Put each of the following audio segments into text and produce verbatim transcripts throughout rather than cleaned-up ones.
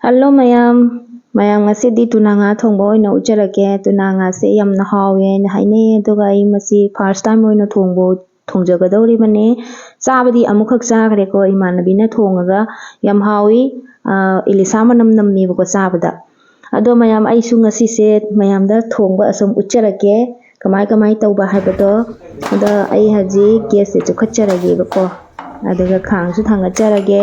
Hello ꯃꯌꯥꯝ, ꯃꯌꯥꯝ ꯉꯁꯤꯗꯤ ꯇꯨꯅꯥ ꯉꯥ ꯊꯣꯡꯕ ꯑꯣꯏꯅ ꯎꯠꯆꯔꯛꯀꯦ꯫ ꯇꯨꯅꯥ ꯉꯥꯁꯦ ꯌꯥꯝꯅ ꯍꯥꯎꯋꯦ ꯍꯥꯏꯅ ꯍꯥꯏꯅꯩ, ꯑꯗꯨꯒ ꯑꯩ ꯃꯁꯤ first time ꯑꯣꯏꯅ ꯊꯣꯡꯕ, ꯊꯣꯡꯖꯒꯗꯧꯔꯤꯕꯅꯦ꯫ ꯆꯥꯕꯗꯤ ꯑꯃꯨꯛꯈꯛ ꯆꯥꯈ꯭ꯔꯦꯀꯣ ꯏꯃꯥꯟꯅꯕꯤꯅ ꯊꯣꯡꯉꯒ, ꯌꯥꯝ ꯍꯥꯎꯋꯤ꯫ ꯑꯥ, ꯏꯂꯤꯁꯥ ꯃꯅꯝ ꯅꯝꯃꯦꯕꯀꯣ ꯆꯥꯕꯗ꯫ ꯑꯗꯣ ꯃꯌꯥꯝ, ꯑꯩꯁꯨ ꯉꯁꯤꯁꯦ ꯃꯌꯥꯝꯗ ꯊꯣꯡꯕ ꯑꯁꯨꯝ ꯎꯠꯆꯔꯛꯀꯦ, ꯀꯃꯥꯏ ꯀꯃꯥꯏ ꯇꯧꯕ ꯍꯥꯏꯕꯗꯣ꯫ ꯑꯗ ꯑꯩ ꯍꯧꯖꯤꯛ gasꯁꯦ ꯆꯨꯈꯠꯆꯔꯒꯦꯕꯀꯣ, ꯑꯗꯨꯒ ꯈꯥꯡꯁꯨ ꯊꯥꯡꯒꯠꯆꯔꯒꯦ꯫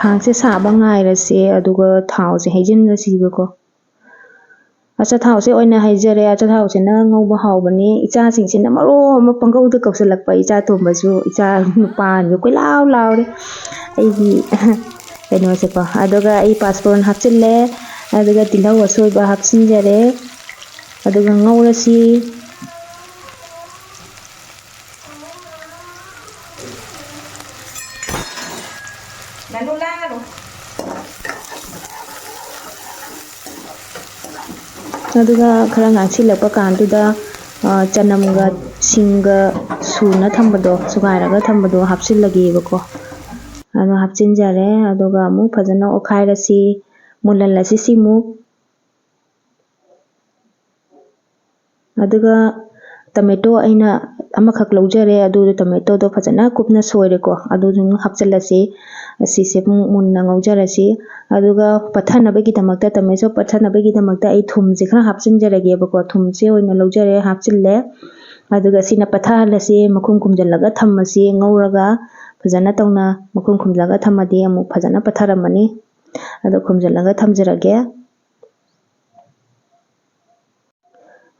ꯈꯥꯡꯁꯦ ꯁꯥꯕ ꯉꯥꯏꯔꯁꯦ, ꯑꯗꯨꯒ ꯊꯥꯎꯁꯦ ꯍꯩꯖꯤꯟꯂꯁꯤꯕꯀꯣ꯫ ꯑꯆꯥꯊꯥꯎꯁꯦ ꯑꯣꯏꯅ ꯍꯩꯖꯔꯦ꯫ ꯑꯆꯥꯊꯥꯎꯁꯤꯅ ꯉꯧꯕ ꯍꯥꯎꯕꯅꯤ꯫ ꯏꯆꯥꯁꯤꯡꯁꯤꯅ ꯃꯔꯣꯜ ꯑꯃ ꯄꯪꯀꯧꯗ ꯀꯧꯁꯤꯜꯂꯛꯄ꯫ ꯏꯆꯥ ꯑꯇꯣꯝꯕꯁꯨ, ꯏꯆꯥ ꯅꯨꯄꯥꯁꯨ ꯀꯣꯏꯂꯥꯎ ꯂꯥꯎꯔꯦ꯫ ꯑꯩꯒꯤ ꯀꯩꯅꯣꯁꯦꯀꯣ꯫ ꯑꯗꯨꯒ ꯑꯩ ꯄꯥꯁꯄꯣꯔꯟ ꯍꯥꯞꯆꯤꯜꯂꯦ꯫ ꯑꯗꯨꯒ ꯇꯤꯜꯍꯧ ꯑꯁꯣꯏꯕ ꯍꯥꯞꯆꯤꯟꯖꯔꯦ꯫ ꯑꯗꯨꯒ ꯉꯧꯔꯁꯤ꯫ ꯑꯗꯨꯒ ꯈꯔ ꯉꯥꯡꯁꯤꯜꯂꯛꯄ ꯀꯥꯟꯗꯨꯗ, ꯑ, ꯆꯅꯝꯒ ꯁꯤꯡꯒ ꯁꯨꯅ ꯊꯝꯕꯗꯣ, ꯁꯨꯒꯥꯏꯔꯒ ꯊꯝꯕꯗꯣ ꯍꯥꯞꯆꯤꯜꯂꯒꯦꯕꯀꯣ꯫ ꯑꯗꯣ ꯍꯥꯞꯆꯤꯟꯖꯔꯦ꯫ ꯑꯗꯨꯒ ꯑꯃꯨꯛ ꯐꯖꯅ ꯑꯣꯠꯈꯥꯏꯔꯁꯤ, ꯃꯨꯜꯍꯜꯂꯁꯤ ꯁꯤꯃꯨꯛ꯫ ꯑꯗꯨꯒ tomato ꯑꯩꯅ ꯑꯃꯈꯛ ꯂꯧꯖꯔꯦ, ꯑꯗꯨ tomatoꯗꯣ ꯐꯖꯅ ꯀꯨꯞꯅ ꯁꯣꯏꯔꯦꯀꯣ, ꯑꯗꯨꯁꯨ ꯑꯃꯨꯛ ꯍꯥꯞꯆꯤꯜꯂꯁꯤ꯫ ꯑꯁꯤꯁꯦ ꯑꯃꯨꯛ ꯃꯨꯟꯅ ꯉꯧꯖꯔꯁꯤ꯫ ꯑꯗꯨꯒ ꯄꯠꯊꯅꯕꯒꯤꯗꯃꯛꯇ, tomato ꯄꯠꯊꯅꯕꯒꯤꯗꯃꯛꯇ ꯑꯩ ꯊꯨꯝꯁꯦ ꯈꯔ ꯍꯥꯞꯆꯤꯟꯖꯔꯒꯦꯕꯀꯣ꯫ ꯊꯨꯝꯁꯦ ꯑꯣꯏꯅ ꯂꯧꯖꯔꯦ, ꯍꯥꯞꯆꯤꯜꯂꯦ꯫ ꯑꯗꯨꯒ ꯁꯤꯅ ꯄꯠꯊꯍꯜꯂꯁꯤ, ꯃꯈꯨꯝ ꯈꯨꯝꯖꯤꯜꯂꯒ ꯊꯝꯃꯁꯤ꯫ ꯉꯧꯔꯒ ꯐꯖꯅ ꯇꯧꯅ ꯃꯈꯨꯝ ꯈꯨꯝꯖꯤꯜꯂꯒ ꯊꯝꯃꯗꯤ ꯑꯃꯨꯛ ꯐꯖꯅ ꯄꯠꯊꯔꯝꯃꯅꯤ꯫ ꯑꯗꯣ ꯈꯨꯝꯖꯤꯜꯂꯒ ꯊꯝꯖꯔꯒꯦ꯫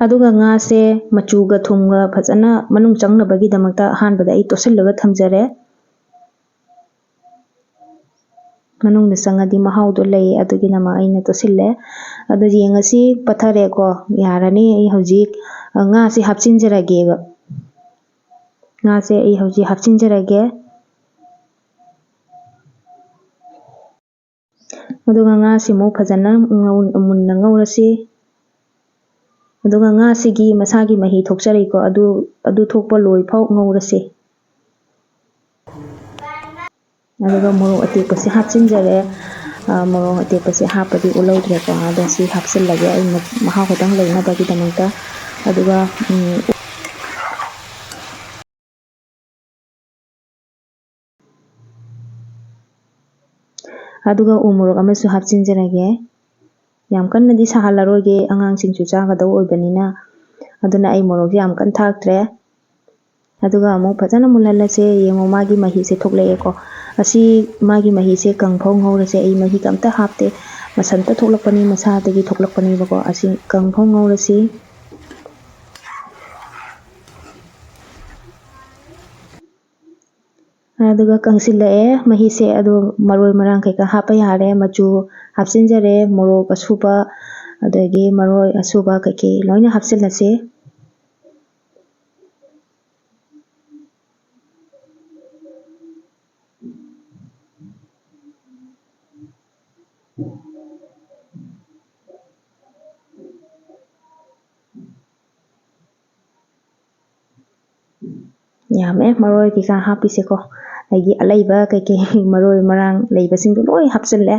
ꯑꯗꯨꯒ ꯉꯥꯁꯦ ꯃꯆꯨꯒ ꯊꯨꯝꯒ ꯐꯖꯅ ꯃꯅꯨꯡ ꯆꯪꯅꯕꯒꯤꯗꯃꯛꯇ ꯑꯍꯥꯟꯕꯗ ꯑꯩ ꯇꯣꯠꯁꯤꯜꯂꯒ ꯊꯝꯖꯔꯦ꯫ ꯃꯅꯨꯡꯗ ꯆꯪꯉꯗꯤ ꯃꯍꯥꯎꯗꯣ ꯂꯩ, ꯑꯗꯨꯒꯤꯗꯃꯛ ꯑꯩꯅ ꯇꯣꯠꯁꯤꯜꯂꯦ꯫ ꯑꯗꯨ ꯌꯦꯡꯉꯁꯤ, ꯄꯠꯊꯔꯦꯀꯣ, ꯌꯥꯔꯅꯤ꯫ ꯑꯩ ꯍꯧꯖꯤꯛ, ꯑ, ꯉꯥꯁꯦ ꯍꯥꯞꯆꯤꯟꯖꯔꯒꯦꯕ꯫ ꯉꯥꯁꯦ ꯑꯩ ꯍꯧꯖꯤꯛ ꯍꯥꯞꯆꯤꯟꯖꯔꯒꯦ꯫ ꯑꯗꯨꯒ ꯉꯥꯁꯤꯃꯨꯛ ꯐꯖꯅ ꯉꯧ-, ꯃꯨꯟꯅ ꯉꯧꯔꯁꯤ꯫ ꯑꯗꯨꯒ ꯉꯥꯁꯤꯒꯤ ꯃꯁꯥꯒꯤ ꯃꯍꯤ ꯊꯣꯛꯆꯔꯤꯀꯣ, ꯑꯗꯨ, ꯑꯗꯨ ꯊꯣꯛꯄ ꯂꯣꯏꯐꯥꯎ ꯉꯧꯔꯁꯤ꯫ ꯑꯗꯨꯒ ꯃꯣꯔꯣꯛ ꯑꯇꯦꯛꯄꯁꯦ ꯍꯥꯞꯆꯤꯟꯖꯔꯦ꯫ ꯑ, ꯃꯣꯔꯣꯛ ꯑꯇꯦꯛꯄꯁꯦ ꯍꯥꯞꯄꯗꯤ ꯑꯣꯜꯍꯧꯗ꯭ꯔꯦꯀꯣ, ꯑꯗꯣ ꯁꯤ ꯍꯥꯞꯆꯤꯜꯂꯒꯦ ꯑꯩ ꯃ-, ꯃꯍꯥꯎ ꯈꯤꯇꯪ ꯂꯩꯅꯕꯒꯤꯗꯃꯛꯇ꯫ ꯑꯗꯨꯒ, ꯎꯝ, ꯑꯗꯨꯒ ꯎ ꯃꯣꯔꯣꯛ ꯑꯃꯁꯨ ꯍꯥꯞꯆꯤꯟꯖꯔꯒꯦ꯫ ꯌꯥꯝ ꯀꯟꯅꯗꯤ ꯁꯥꯍꯜꯂꯔꯣꯏꯒꯦ, ꯑꯉꯥꯡꯁꯤꯡꯁꯨ ꯆꯥꯒꯗꯧ ꯑꯣꯏꯕꯅꯤꯅ꯫ ꯑꯗꯨꯅ ꯑꯩ ꯃꯣꯔꯣꯛꯁꯦ ꯌꯥꯝ ꯀꯟꯅ ꯊꯥꯛꯇ꯭ꯔꯦ꯫ ꯑꯗꯨꯒ ꯑꯃꯨꯛ ꯐꯖꯅ ꯃꯨꯜꯍꯜꯂꯁꯦ꯫ ꯌꯦꯡꯉꯣ, ꯃꯥꯒꯤ ꯃꯍꯤꯁꯦ ꯊꯣꯛꯂꯛꯑꯦꯀꯣ꯫ ꯑꯁꯤ ꯃꯥꯒꯤ ꯃꯍꯤꯁꯦ ꯀꯪꯐꯥꯎ ꯉꯧꯔꯁꯦ꯫ ꯑꯩ ꯃꯍꯤꯒ ꯑꯝꯇ ꯍꯥꯞꯇꯦ, ꯃꯁꯟꯇ ꯊꯣꯛꯂꯛꯄꯅꯤ, ꯃꯁꯥꯗꯒꯤ ꯊꯣꯛꯂꯛꯄꯅꯦꯕꯀꯣ꯫ ꯑꯁꯤ ꯀꯪꯐꯥꯎ ꯉꯧꯔꯁꯤ꯫ ꯑꯗꯨꯒ ꯀꯪꯁꯤꯜꯂꯛꯑꯦ ꯃꯍꯤꯁꯦ꯫ ꯑꯗꯣ ꯃꯔꯣꯏ ꯃꯔꯥꯡ ꯀꯩꯀꯥ ꯍꯥꯞꯄ ꯌꯥꯔꯦ꯫ ꯃꯆꯨ ꯍꯥꯞꯆꯤꯟꯖꯔꯦ, ꯃꯣꯔꯣꯛ ꯑꯁꯨꯕ, ꯑꯗꯒꯤ ꯃꯔꯣꯏ ꯑꯁꯨꯕ ꯀꯩꯀꯩ ꯂꯣꯏꯅ ꯍꯥꯞꯆꯤꯜꯂꯁꯤ꯫ ꯌꯥꯝꯃꯦ ꯃꯔꯣꯏ ꯀꯩꯀꯥ ꯍꯥꯞꯄꯤꯁꯦꯀꯣ꯫ ꯑꯩꯒꯤ ꯑꯂꯩꯕ ꯀꯩꯀꯩ ꯃꯔꯣꯏ ꯃꯔꯥꯡ ꯂꯩꯕꯁꯤꯡꯗꯣ ꯂꯣꯏ ꯍꯥꯞꯆꯤꯜꯂꯦ꯫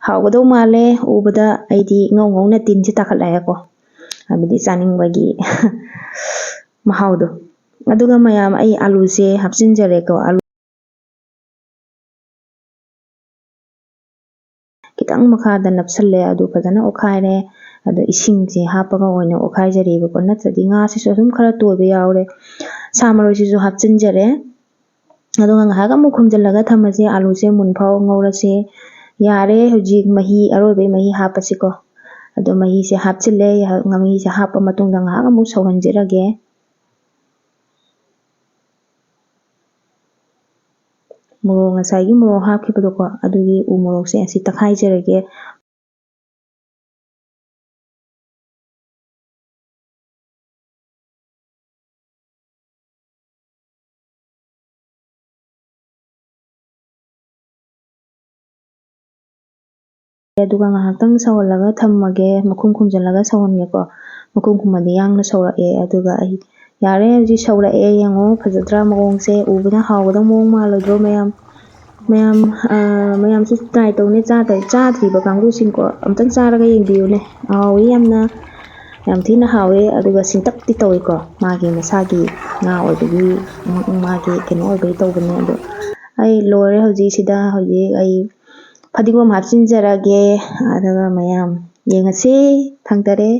ꯍꯥꯎꯒꯗꯧ ꯃꯥꯜꯂꯦ ꯎꯕꯗ꯫ ꯑꯩꯗꯤ ꯉꯧ ꯉꯧꯅ ꯇꯤꯟꯁꯤ ꯇꯥꯈꯠꯂꯛꯑꯦꯀꯣ, ꯍꯥꯏꯕꯗꯤ ꯆꯥꯅꯤꯡꯕꯒꯤ ꯃꯍꯥꯎꯗꯣ꯫ ꯑꯗꯨꯒ ꯃꯌꯥꯝ, ꯑꯩ ꯑꯂꯨꯁꯦ ꯍꯥꯞꯆꯤꯟꯖꯔꯦꯀꯣ꯫ ꯑꯂꯨ ꯈꯤꯇꯪ ꯃꯈꯥꯗ ꯅꯞꯁꯜꯂꯦ, ꯑꯗꯨ ꯐꯖꯅ ꯑꯣꯠꯈꯥꯏꯔꯦ꯫ ꯑꯗꯣ ꯏꯁꯤꯡꯁꯦ ꯍꯥꯞꯄꯒ ꯑꯣꯏꯅ ꯑꯣꯠꯈꯥꯏꯖꯔꯦꯕꯀꯣ, ꯅꯠꯇ꯭ꯔꯗꯤ ꯉꯥꯁꯤꯁꯨ ꯑꯗꯨꯝ ꯈꯔ ꯇꯣꯏꯕ ꯌꯥꯎꯔꯦ꯫ ꯁꯥ ꯃꯔꯣꯏꯁꯤꯁꯨ ꯍꯥꯞꯆꯤꯟꯖꯔꯦ꯫ ꯑꯗꯨꯒ ꯉꯥꯏꯍꯥꯛ ꯑꯃꯨꯛ ꯈꯨꯝꯖꯤꯜꯂꯒ ꯊꯝꯃꯁꯦ, ꯑꯂꯨꯁꯦ ꯃꯨꯟꯐꯥꯎ ꯉꯧꯔꯁꯦ꯫ ꯌꯥꯔꯦ, ꯍꯧꯖꯤꯛ ꯃꯍꯤ, ꯑꯔꯣꯏꯕꯒꯤ ꯃꯍꯤ ꯍꯥꯞꯄꯁꯤꯀꯣ꯫ ꯑꯗꯣ ꯃꯍꯤꯁꯦ ꯍꯥꯞꯆꯤꯜꯂꯦ꯫ ꯃꯍꯤꯁꯦ ꯍꯥꯞꯄ ꯃꯇꯨꯡꯗ ꯉꯥꯏꯍꯥꯛ ꯑꯃꯨꯛ ꯁꯧꯍꯟꯖꯔꯒꯦ꯫ ꯃꯣꯔꯣꯛ, ꯉꯁꯥꯏꯒꯤ ꯃꯣꯔꯣꯛ ꯍꯥꯞꯈꯤꯕꯗꯣꯀꯣ, ꯑꯗꯨꯒꯤ ꯎ ꯃꯣꯔꯣꯛꯁꯦ ꯑꯁꯤ ꯇꯛꯈꯥꯏꯖꯔꯒꯦ꯫ ꯑꯗꯨꯒ ꯉꯥꯏꯍꯥꯛꯇꯪ ꯁꯧꯍꯜꯂꯒ ꯊꯝꯃꯒꯦ, ꯃꯈꯨꯝ ꯈꯨꯝꯖꯤꯜꯂꯒ ꯁꯧꯍꯟꯒꯦꯀꯣ꯫ ꯃꯈꯨꯝ ꯈꯨꯝꯃꯗꯤ ꯌꯥꯡꯅ ꯁꯧꯔꯛꯑꯦ꯫ ꯑꯗꯨꯒ ꯑꯩ, ꯌꯥꯔꯦ, ꯍꯧꯖꯤꯛ ꯁꯧꯔꯛꯑꯦ, ꯌꯦꯡꯉꯣ, ꯐꯖꯗ꯭ꯔꯥ ꯃꯑꯣꯡꯁꯦ? ꯎꯕꯗ ꯍꯥꯎꯒꯗꯧ ꯃꯑꯣꯡ ꯃꯥꯜꯂꯣꯏꯗ꯭ꯔꯣ ꯃꯌꯥꯝ? ꯃꯌꯥꯝ ꯃꯌꯥꯝꯁꯨ ꯇ꯭ꯔꯥꯏ ꯇꯧꯅꯦ꯫ ꯆꯥꯗ꯭ꯔꯤꯕ ꯀꯥꯡꯕꯨꯁꯤꯡꯀꯣ, ꯑꯝꯇꯪ ꯆꯥꯔꯒ ꯌꯦꯡꯕꯤꯌꯨꯅꯦ꯫ ꯍꯥꯎꯋꯤ ꯌꯥꯝꯅ, ꯌꯥꯝ ꯊꯤꯅ ꯍꯥꯎꯋꯦ꯫ ꯑꯗꯨꯒ ꯁꯤꯟꯇꯛꯇꯤ ꯇꯧꯏꯀꯣ, ꯃꯥꯒꯤ ꯃꯁꯥꯒꯤ ꯉꯥ ꯑꯣꯏꯕꯒꯤ, ꯃꯥꯒꯤ ꯀꯩꯅꯣ ꯑꯣꯏꯕꯒꯤ ꯇꯧꯕꯅꯦ꯫ ꯑꯗꯣ ꯑꯩ ꯂꯣꯏꯔꯦ ꯍꯧꯖꯤꯛꯁꯤꯗ꯫ ꯍꯧꯖꯤꯛ ꯑꯩ ꯐꯗꯤꯒꯣꯝ ꯍꯥꯞꯆꯤꯟꯖꯔꯒꯦ꯫ ꯑꯗꯨꯒ ꯃꯌꯥꯝ ꯌꯦꯡꯉꯁꯤ꯫ ꯊꯥꯡꯗꯔꯦ꯫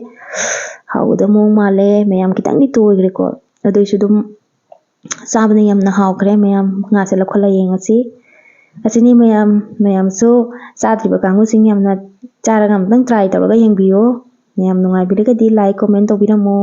ꯍꯥꯎꯒꯗꯕ ꯃꯑꯣꯡ ꯃꯥꯜꯂꯦ꯫ ꯃꯌꯥꯝ ꯈꯤꯇꯪꯗꯤ ꯇꯣꯏꯈ꯭ꯔꯦꯀꯣ, ꯑꯗꯨꯏꯁꯨ ꯑꯗꯨꯝ ꯆꯥꯕꯗ ꯌꯥꯝꯅ ꯍꯥꯎꯈ꯭ꯔꯦ꯫ ꯃꯌꯥꯝ ꯉꯥꯁꯦ ꯂꯧꯈꯠꯂ ꯌꯦꯡꯉꯁꯤ꯫ ꯑꯁꯤꯅꯤ ꯃꯌꯥꯝ꯫ ꯃꯌꯥꯝꯁꯨ ꯆꯥꯗ꯭ꯔꯤꯕ ꯀꯥꯡꯕꯨꯁꯤꯡ ꯌꯥꯝꯅ ꯆꯥꯔꯒ ꯑꯃꯨꯛꯇꯪ ꯇ꯭ꯔꯥꯏ ꯇꯧꯔꯒ ꯌꯦꯡꯕꯤꯌꯣ꯫ ꯃꯌꯥꯝ ꯅꯨꯡꯉꯥꯏꯕꯤꯔꯒꯗꯤ ꯂꯥꯏꯛ, ꯀꯣꯃꯦꯟ ꯇꯧꯕꯤꯔꯝꯃꯣ꯫